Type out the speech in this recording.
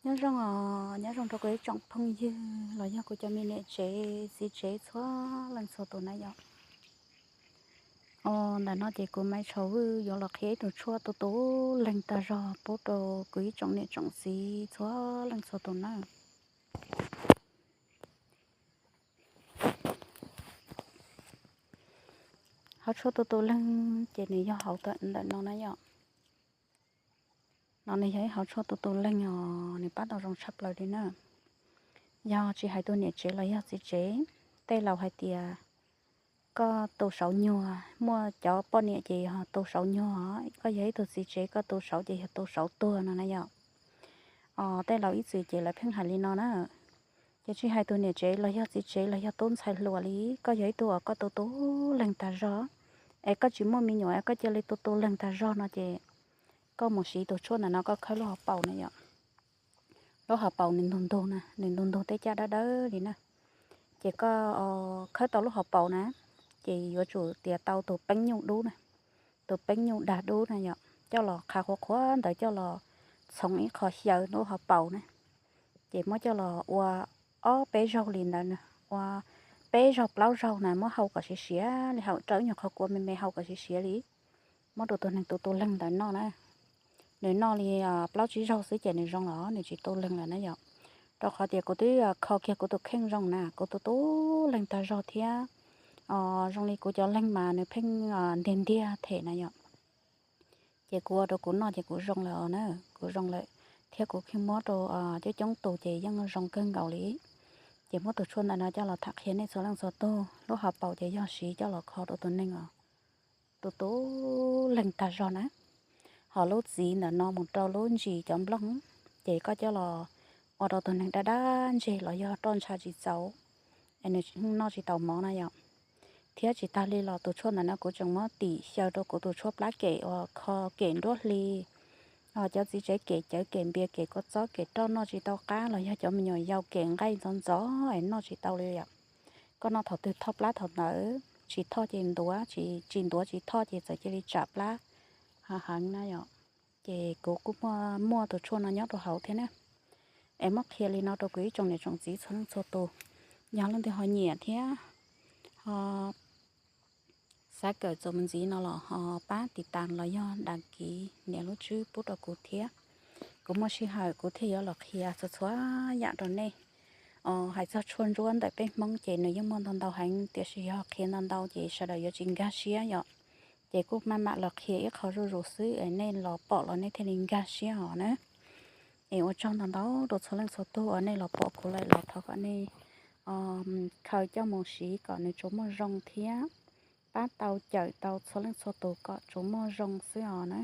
Nyob zoo os, nyob zoo rau kuv ib tsoom phooj ywg los yog kuv cov me niam tsev txiv tsev txhua leej txhua tus na yom. Ntawm no ces kuv Maiv Tshauv Vwj yuav los qhia ib tug tshuaj tu tu leeg tag zog pub rau kuv ib tsoom niam tsoom txiv txhua leej txhua tus na. Hauv tshuaj tu tu leeg ces nws yog hauv ntawm no na yom. No nws yog ib hauv tshuaj tu tu leeg os, nws pab tau zoo tshaj plaws li na. Yog tsis hais tus niam tsev los yog txiv tsev, tej laus hais tias koj tu saud nyuag, muaj cov poj niam ces yog tu saud nyuag, koj yog ib tug txiv tsev koj tu saud ces yog tu saud tuag no na yom. Os, tej laus ib txwm ces lawv pheej hais li no na. Ces tsis hais tus niam tsev los yog txiv tsev los yog tub ntxhais hluas li, koj yog ib tug uas koj tu tu leeg tag zog, es koj tsis muaj me nyuam es koj cia li tu tu leeg tag zog no ces koj mus siv tus tshuaj ntawm no koj khawb lub hauv paus na yom. Lub hauv paus nws ntug ntug na, nws ntug ntug tej caj dawb dawb li na. Ces koj khawb tau lub hauv paus na, ces yuav tsum tias tau tus peeb nyuj dub na, tus peeb nyuj dag dub na yom, coj los qha qhuav qhuav ntawd coj los txhoov ib qho xyaw lub hauv paus na. Ces muab coj los ua ob peb zaug li ntawd, ua peb zaug plaub zaug na, muab hau kom siav siav li, hau rau ib nyuag qhov kua me me hau kom siav siav li. Muab rau tus neeg tu tu leeg ntawd noj na. Nws noj li plaub tsib zaug xwb ces nws zoo los nws tsis tu leeg lawm na yom. Rau qhov tias kuv twb kho kiag kuv tus kheej zoo na, kuv tu tu leeg tag zog thiab. Zoo li kuv cov leeg mas nws pheej ntiag ntiag them na yom. Ces kuv ua rau kuv noj ces kuv zoo lawm os na, kuv zoo lawm, thiab kuv kuj muab rau coob coob tus ces yeej zoo kawg nkaus li. Ces muab tus tshuaj ntawm no coj los tham qhia nej txhua leej txhua tug, lub hauv paus ces yog siv coj los kho rau tus neeg os, tu tu leeg tag zog na. Ho lub txiv ntawm no mus rau lub ntsis cov nplooj, ces koj coj los ua rau tus neeg dab dab ntseg los yog roj ntsha tsis txaus, es nws noj tsis tau mov na yom. Thiab tsis tag li los tus tshuaj ntawm no kuv tseem muab tim xyaw rau kuv tus tshuaj plab kem uas kho kem nruab hli, cov txiv tsev kem cawv kem npias kem kua txob kem roj noj tsis tau qab los yog cov me nyuam yaus kem nqaij ntxov ntxov es noj tsis tau li yom. Koj noj thaum twg thoj plab thaum ntawd, tsis thoj ces ntuav, tsis ntuav tsis thoj ces txawm cia li tsam plab heev na yom. Ces kuv kuj muaj tus tshuaj no nyob rau hauv thiab na. Es muab qhia li no rau kuv ib tsoom niam tsoom txiv txhua leej txhua tus, yog leej twg ho nyiam thiab ho xav kawm txuas mus ntxiv no los ho pab tiv tas los yog đăng ký nias lub tswb pub rau kuv thiab. Kuv muaj sij hawm kuv thiaj yuav los qhia txhua txhua yam rau nej. Hais txog tshuaj ntsuab ntawm peb Hmoob ces nws yeej muaj ntau ntau heev, tiam sis yog qhia ntau ntau ces sawv daws yuav tsis nkag siab yom. Ces kuj maj mam los qhia ib qho zuj zus xwb es nej los pom los nej thiaj li nkag siab os na. Es ua tsaug ntau ntau rau txhua leej txhua tug uas nej los pom kuv lawm los thov kom nej khaws coj mus siv kom nws tsuas muaj zoo thiab pab tau cawm tau txhua leej txhua tus kom tsuas muaj zoo xwb os na.